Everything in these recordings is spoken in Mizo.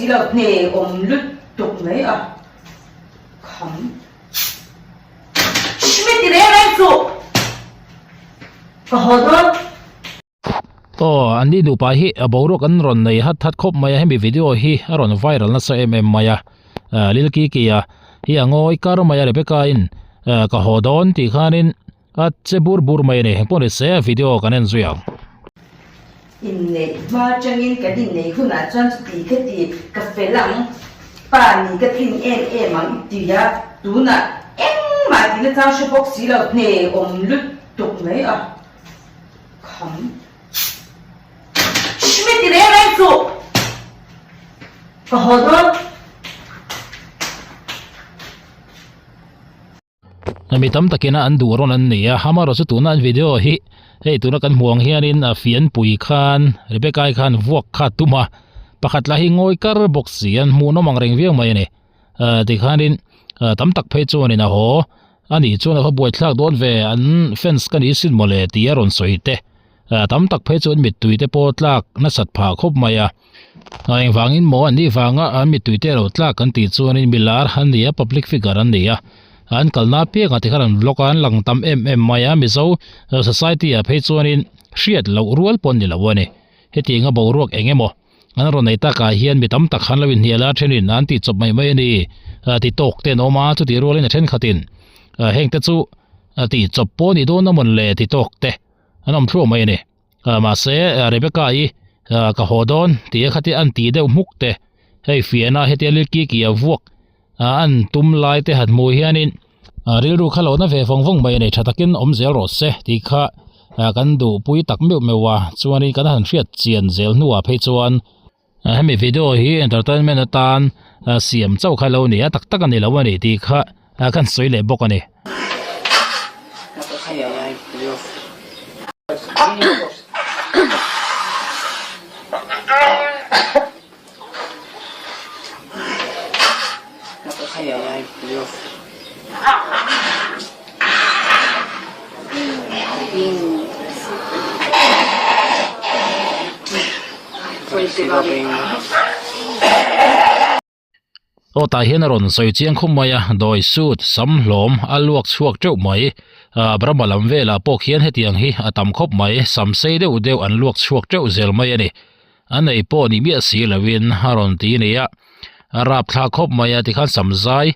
si lo, hne awm lutuk mai a kham. Shh ti reng reng suh! Ka haw dawn. Aw, an ni nupa hi a boruak an rawn nei hat hat khawp mai a, hemi video hi a rawn viral nasa em em mai a. Lil Kiki a hi a ngawi kar mai a, Rebecca in ka haw dawn tih khanin a che bur bur mai a ni. Engpawh ni se a video kan en zui ang. Inneih hma atangin kan inneih hunah chuan chuti ka ti, ka fel ang, pa ni ka tlin em em ang i ti a, tunah engmah tihna chang hre bawk si lo, hne awm lutuk mai a kham. Shh ti reng reng suh! Ka haw dawn. Mi tam takina an duh rawn an ni a, amaherawh chu tuna an video hi hei tuna kan hmuh ang hianin a fianpui khan Rebecca i khan vuak kha a tum a, pakhat lah hi ngawi kar bawk si an hmuhnawm ang reng viau mai a ni ah tikhanin ah tam tak phei chuanin a haw a nih chuan a va buaithlak dawn ve an fans ka ni sin mawle tih a rawn sawi te ah tam tak phei chuan mittui te pawh tlak nasat phah khawp mai a. A engvangin maw an nih vanga an mittui te lo tlak kan tih chuanin milar an ni a public figure an ni a an kalna apiangah te khan an vlog a an lang tam em em mai a mizo society ah phei chuanin hriat loh rual pawh an ni lo a ni hetiang a boruak eng emaw an rawn nei takah hian mi tam tak khan lo inhnial a thenin an tih chawp mai mai a ni ti tawk te an awm a chutih rualin a thenkhatin heng te chu tih chawp pawh a nih dawn a mawn le ti tawk te an awm thluah mai a ni. Mahse Rebecca i ka haw dawn tih a khatia an tih deuh hmuk te hei fiahna hetia lil ki ki a vuak an tum lai te han hmuh hianin rilru kha lo na ve vawng vawng mai a ni tha takin awm zel rawh se tih kha kan duhpui tak meuh meuh a chuanin kan han hriat chian zel hnuah phei chuan hemi video hi entertainment atan siam chauh kha lo ni a tak tak a ni lo a ni tih kha kan sawi leh bawk a ni. Aw tah hian a rawn sawi chiang khawp mai a dawi suit sam hlawm a luak chhuak teuh mai ah Brahma lam velah pawh khian hetiang hi a tam khawp mai sam sei deuh deuh an luak chhuak teuh zel mai a ni a nei pawh ni miah si lovin a rawn ti a ni a a rapthlak khawp mai a tikhan sam zai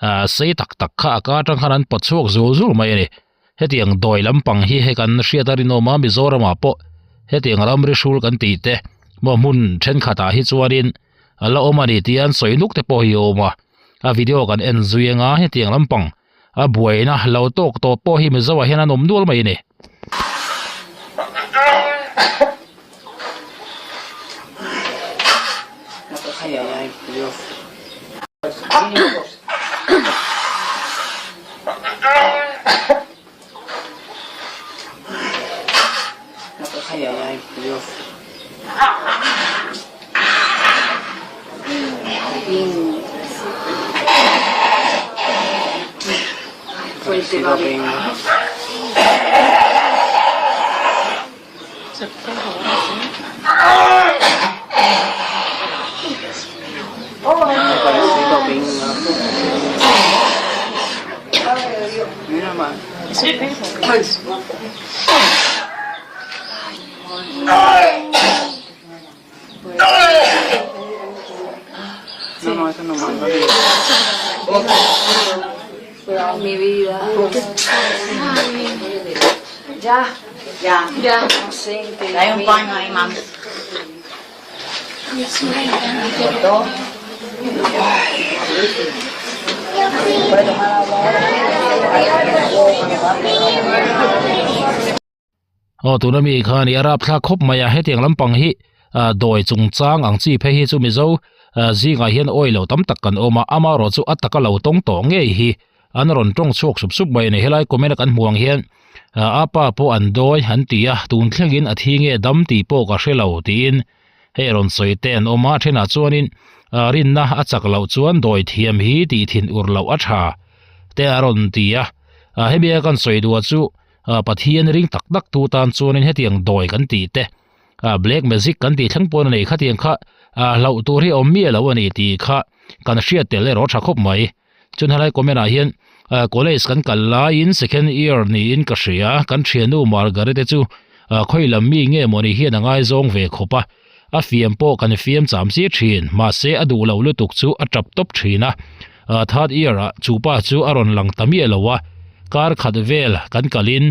ah sei tak tak kha a ka atang khan an pawt chhuak zul zul mai a ni. Hetiang dawi lampang hi hei kan hriat a rinawm a, Mizoramah pawh hetiang ramri hrul kan tih te maw hmun thenkhatah hi chuanin a la awm a ni tih an sawi nuk te pawh hi a awm a, a video kan en zui anga hetiang lampang a buaina lo tawk tawh pawh hi Mizoah hian an awm nual mai a ni. Aw tuna mi khan i a rapthlak khawp mai a hetiang lampang hi ah dawi chungchang ang chi phei hi chu mizo ah zingah hian awi lo tam tak kan awm a amaherawh chu a taka lo tawng tawh ngei hi an rawn tawng chhuak sup sup mai a ni helai comment a kan hmuh ang hian ah a pa pawh an dawi an ti a tun thlengin a thi nge dam tih pawh ka hre lo tiin hei rawn sawi te an awm a a thenah chuanin ah rinna a chak loh chuan dawi thiam hi tih thin ur loh a tha te a rawn ti a ah hemi a kan sawi duh chu ah Pathian ring tak tak tu tan chuanin hetiang dawi kan tih te ah black magic kan tih thleng pawn a nei khatiang kha. Hlauh tur hi awm miah lo a ni tih kha kan hriat tel erawh tha khawp mai. Chuan helai comment ah hian college kan kal laiin second year niin ka hria kan thiannu Margaret-i chu khawi lam mi nge mawni hian a ngaizawng ve khawp a, a fiam pawh kan fiam cham si thin mahse a duh lo lutuk chu a tap tawp thin a, third year ah chu pa chu a rawn lang ta miah lo a, kar khat vel kan kalin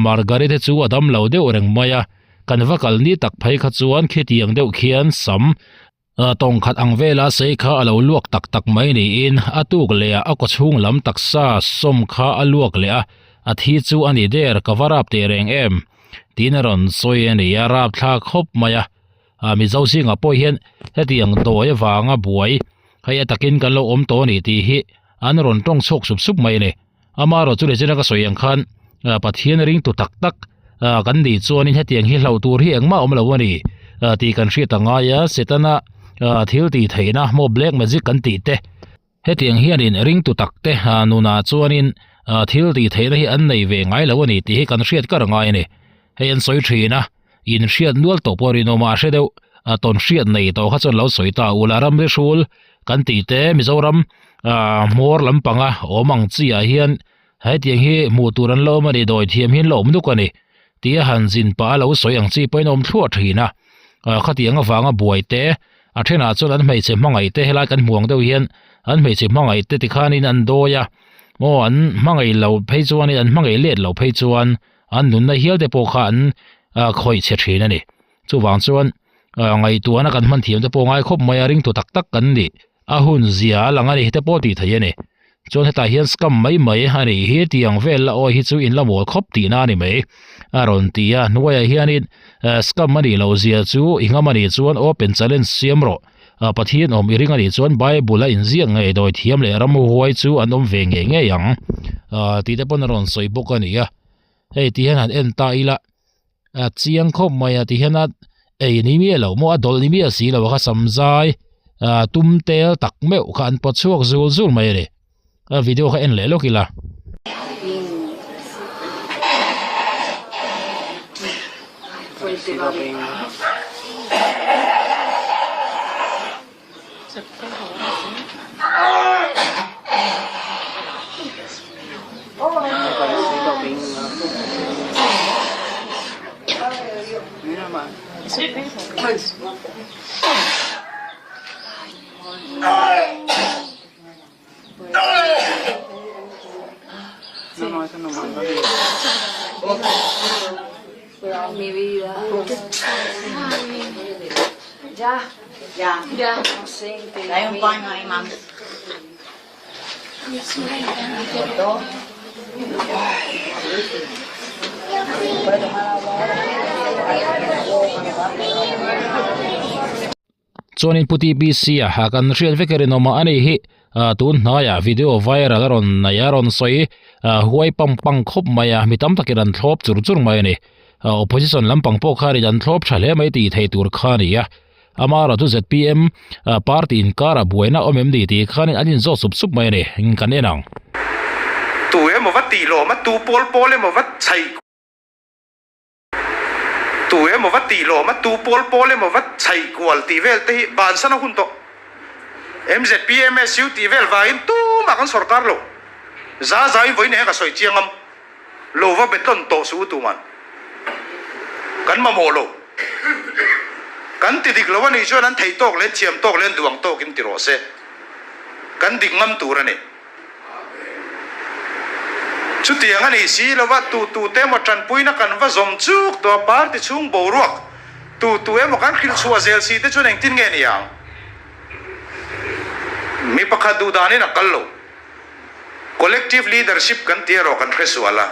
Margaret-i chu a dam lo deuh reng mai a, kan va kal ni tak phei kha chuan khitiang deuh khian sam Tawng khat ang vela sei kha a lo luak tak tak mai niin a tuk leh a a kawchhung lam taksa sawm kha a luak leh a, a thi chu a ni der ka va rap teh reng em? tiin a rawn sawi a ni a, rap thlak khawp mai a. Mizo zingah pawh hian hetiang dawi avanga buai hei a takin kan lo awm tawh a ni tih hi an rawn tawng chhuak sup sup mai a ni. Amaherawh chu lehchina ka sawi ang khan Pathian ringtu tak tak kan nih chuanin hetiang hi hlauh tur hi engmah awm lo a ni tih kan hriat a ngai a, Setana thil tih theihna maw black magic kan tih te hetiang hianin ringtu tak te nunah chuanin thil tih theihna hi an nei ve ngai lo a ni tih hi kan hriat kar a ngai a ni. Hei an sawi thin a, in hriat nual tawh pawh rinawm a hre deuh a tawn hriat nei tawh kha chuan lo sawi ta ula ramri hrul kan tih te Mizoram ah hmawr lampanga awm ang chi ah hian hetiang hi hmuh tur an la awm a ni dawi thiam hi an la awm nuk a ni tih a han zin pah a lo sawi ang chi pawhin a awm thluah thin a ah khatiang avanga buai te a thenah chuan an hmeichhe hmangaih te helai kan hmuh ang deuh hian an hmeichhe hmangaih te tikhanin an dawi a maw an hmangaih loh phei chuanin an hmangaih let loh phei chuan an nunna hial te pawh kha an khawih chhe thin a ni. Chuvang chuan ngaihtuahna kan hman thiam te pawh ngai khawp mai a, ringtu tak tak kan nih a hun zia a lang a ni te pawh tih theih a ni. Chuan hetah hian scam mai mai a nih hi tiang vel la awi hi chu in la mawl khawp tihna a ni mai a rawn ti a. Hnuaiah hianin scam a nih loh zia chu i ngam a nih chuan open challenge siam rawh. Pathian awm i ring a nih chuan Bible a inziak ngei dawi thiam leh ramhuai chu an awm ve ngei ngei ang tih te pawn a rawn sawi bawk a ni a. Hei ti hian han en ta ila a chiang khawp mai a ti hian a ei ni miah lo maw a dawlh ni miah si lo a kha samzai tum tel tak meuh kha an pawt chhuak zul zul mai a ni. A video kha en leh lawk ila. Chuanin Pu TBC a kan hriat vek a rinawm a ani hi tun hnaiah video viral a rawn nei a rawn sawi huai pang pang khawp mai a mi tam takin an thlawp chur chur mai a ni opposition lampang pawh khanin an thlawp tha hle mai tih thei tur kha a ni a amaherawh chu zpm party inkara buaina awm em ni tih khanin an inzawt sup sup mai a ni kan en ang. Tu emaw va tih lawm a, tu pawl pawl emaw va chhaih. Tu emaw va tih lawm a, tu pawl pawl emaw va chhaih kual tih vel te hi bansan a hun tawh. MZP, MSU tih vel vangin tumah kan sawrkar lo. Za zaiin vawiin eng ka sawi chiang am lo va betlawn tawh suh u tuman. Kan mamawh lo. Kan ti dik lo a nih chuan an theih tawk leh an thiam tawk leh an duh ang tawkin ti rawh se. Kan dik ngam tur a ni. Chutiang a nih si lova tu tu te emaw tanpuina kan va zawm chuk tawh a, party chhung boruak tu tu emaw kan hrilh chhuah zel si te chuan engtin nge ni ang? Mi pakhat duh danin a kal lo. Collective leadership kan tih erawh kan hre sual a,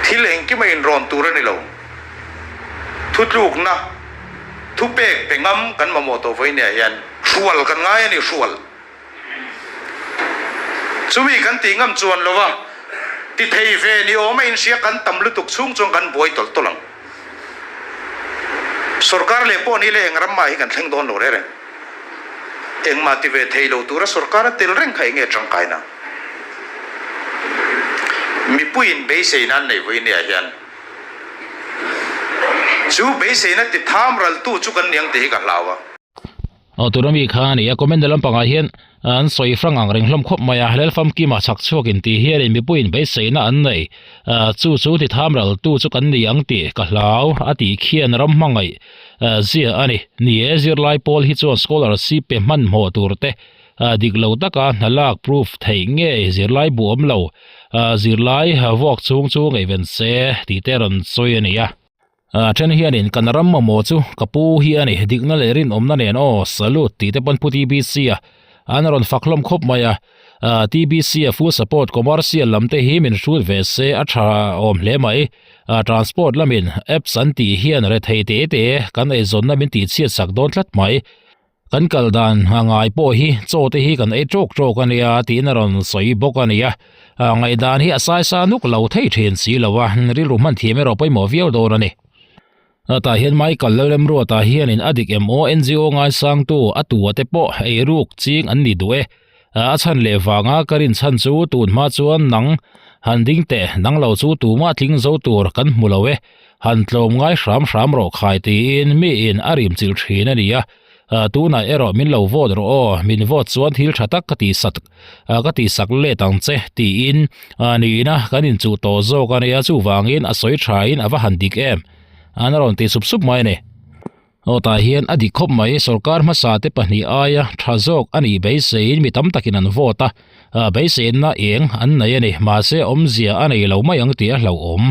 thil engkim a inrawn tur a ni lo. Thutlukna, thupek pe ngam kan mamawh tawh vawinia hian hrual kan ngai a ni, hrual. Chumi kan tih ngam chuan lo va, ti thei ve ni awm a inhria kan tam lutuk chhung chuan kan buai tawlh tawlh ang. Sorkar leh pawh ni leh eng ram mah hi kan thleng dawn lo reng reng. Engmah ti ve thei lo tura sorkar a tel reng kha enge tangkaina? Mipuiin beisei nan nei vawinia hian. Chu beiseina ti tham raltu chu kan niang tih hi ka hlau a. Aw tuna mi kha a ni a, comment na lampangah hian an sawi hrang ang reng hlawm khawp mai a, Lalfam Kima chhak chhuak in tih hianin mipuiin beiseina an nei, chu chu ti tham raltu chu kan ni ang tih ka hlau a tih khian ram hmangaih zia a ni. Ni e, zirlai pawl hi chuan scholarship pe hmanhmawh tur te dik lo taka hna lak proof theih nge zirlai bu awm lo, zirlai vuak chhung chu ngaihven se tih te rawn sawi a ni a. A then hianin kan ram mamawh chu ka pu hi a ni, dikna leh rinawmna nen aw, salute tih te pawn pu TBC a an rawn fak hlawm khawp mai a, TBC a full support commercial lam te hi min hrut ve se a tha awm hle mai, transport lamin apps an tih hian rethei te te kan eizawnna min tihchhiat sak dawn tlat mai. Kan kal dan a ngai pawh hi chaw te hi kan ei tawk tawk a nia tiin a rawn sawi bawk a ni a, ngaihdan hi a saisa nuk lo thei thin si lo a, rilru hman thiam erawh pawimawh viau dawn a ni. Tah hian Michael Lalremruata hianin a dik em aw NGO ngaisangtu a tua te pawh eiruk ching an ni duh e, a chhan leh vanga ka rin chhan chu tun hma chuan nang han ding teh nang lo chu tumah tling zo tur kan hmu lo e, han tlawm ngai hram hram rawh khai tiin miin a rim chilh thin a ni a. Tunah erawh min lo vote rawh aw, min vote chuan thil tha tak ka tih sat ka tih sak let ang che tiin nihna kan inchuh tawh zawk a nia chuvangin a sawi thain a va han dik em an rawn ti sup sup mai a ni. Aw tah hian a dik khawp mai, sorkar hmasa te pahnih aia tha zawk a nih beiseiin mi tam takin an vote a, beiseinna eng an nei a ni, mahse awmzia a nei lo mai ang tih a hlauhawm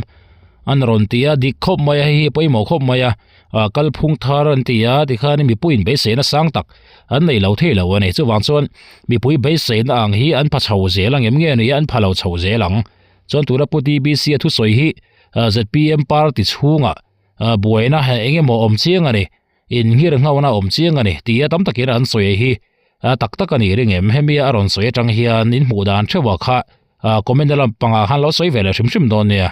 an rawn ti a, dik khawp mai a, hei hi pawimawh khawp mai a. ah kalphung thar an ti a tikhanin mipuiin beiseina sang tak an nei lo thei lo a ni chuvang chuan mipui beiseina ang hi an pha chho zel ang em nge ni a an pha lo chho zel ang chuan tuna pu TBC a thusawi hi ah zpm party chhungah ah buaina eng emaw awm chiang a ni inngir nghauhna awm chiang a ni tih a tam takin an sawi hi a tak tak a ni ring em hemi a rawn sawi atang hian in hmuh dan theuh ah kha ah comment na lampangah khan lo sawi ve leh hrim hrim dawn nia.